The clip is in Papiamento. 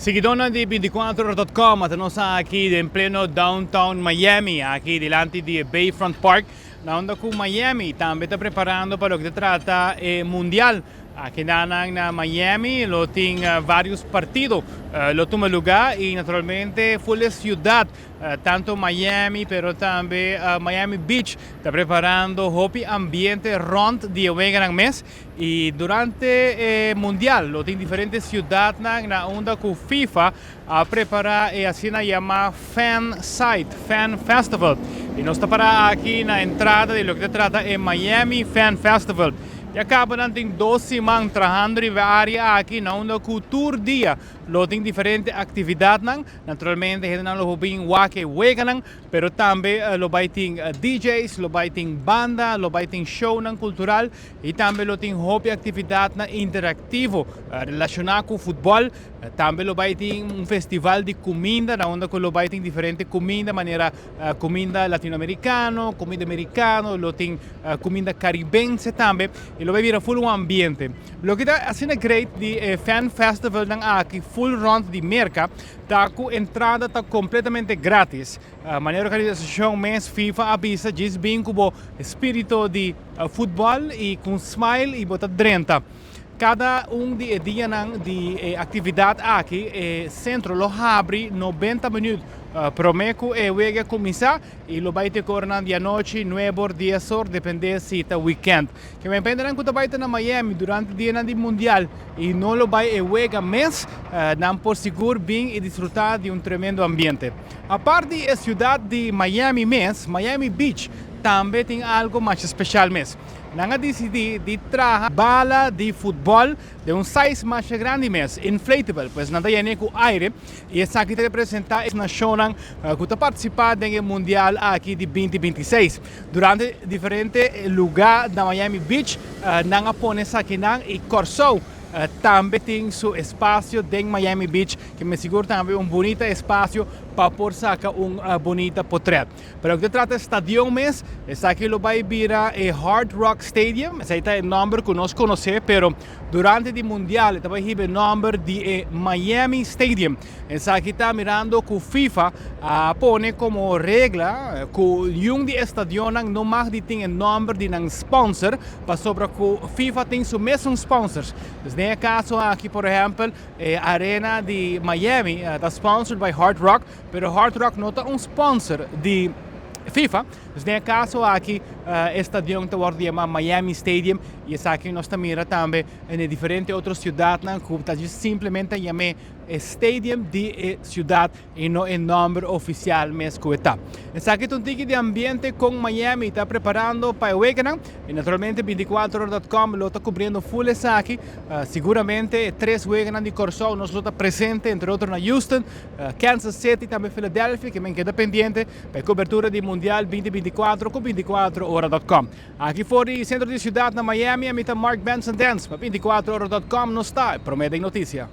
Siguidónan di 24ora.com, ata nos aki den pleno downtown Miami, aki dilanti di Bayfront Park, na unda ku Miami tambe ta preparando pa loke ta trata e Mundial. Aki nan na Miami lo tin varios partido lo tuma lugá i naturalmente full e siudat, tanto Miami pero tambe Miami Beach ta preparando hopi ambiente rònt di e weganan mes. I durante e Mundial lo tin diferente siudatnan na unda ku FIFA a prepará e asina yamá Fan Site, Fan Festival. I nos ta pará aki na entrada di loke ta trata e Miami Fan Festival. Ya kaba nan tin dos siman trahando riba e área aki na unda ku tur dia lo tin diferente aktividatnan. Naturalmente hendenan lo por bin wak e weganan. Pero tambe lo bai tin DJ's, lo bai tin banda, lo bai tin shownan cultural y tambe lo tin hopi actividadnan interactivo relaciona cu futbol. Tambe lo bai tin un festival di cuminda na unda cu lo bai tin diferente cuminda manera cuminda latinoamericano, cuminda americano, lo tin cuminda caribense tambe y lo bai bira full un ambiente. Loke ta asina great di e fan festivalnan aki full rond di Merca Ta ku entrada ta kompletamente gratis. Manera organisashon mes FIFA a bisa djis bin ku bo spirito di futbòl i ku un smile i bo ta drenta. Kada un di e dianan di e aktividat aki e sentro lo habri 90 minüt promé ku e wega kuminsá i lo bai te ku oranan di anochi nuebe or dies or dependé si ta wikènt. Ke men pendenan ku ta bai ta na Miami durante dianan di Mundial i no lo bai e wega mes, nan por sigur bin i disfrutá di un tremendo ambiente. Apart di e siudat di Miami mes, Miami Beach tambe tin algu masha speshal mes. Nan a disidí di traha bala di futbòl den un size masha grandi mes, inflatable, pues nan ta yen'é ku aire i esaki ta representá e nashonnan ku ta partisipá den e Mundial aki di 2026. Durante diferente lugá na Miami Beach nan a pone esakinan i Kòrsou tambe tin su espasio den Miami Beach ke mi sigur tambe un bunita espasio pa por saka un bunita potrèt. Pero loke ta trata e stadion mes esaki lo bai bira e Hard Rock Stadium, esei ta e nòmber ku nos konosé pero durante di mundial e ta bai hiba e nòmber di e Miami Stadium. Esaki ta mirando ku FIFA a pone komo regla ku niun di e stadionnan no mag di tin e nòmber di nan sponsor pasobra ku FIFA tin su mesun sponsors. Dus den e kaso aki por ehèmpel e arena di Miami ta sponsored by Hard Rock pero Hard Rock no ta un sponsor di FIFA. Dus den e kaso aki e stadion ta wòrdu yamá Miami Stadium i esaki nos ta mira tambe den e diferente otro siudatnan ku ta djis simplemente yam'é e stadium di e ciudad y no e nomber oficial mes cu e ta. Esaki ta un tiki di ambiente con Miami ta preparando pa e weganan y naturalmente 24ora.com lo ta cubriendo full esaki. Seguramente e tres weganan di Corsou nos lo ta presente entre otro na Houston, Kansas City tambe Philadelphia ke men keda pendiente pa e cobertura di Mundial 2024 cu 24ora.com. Aki for di centro di ciudad na Miami ami ta Mark Benson Dance pa 24ora.com nos ta e prome den noticia.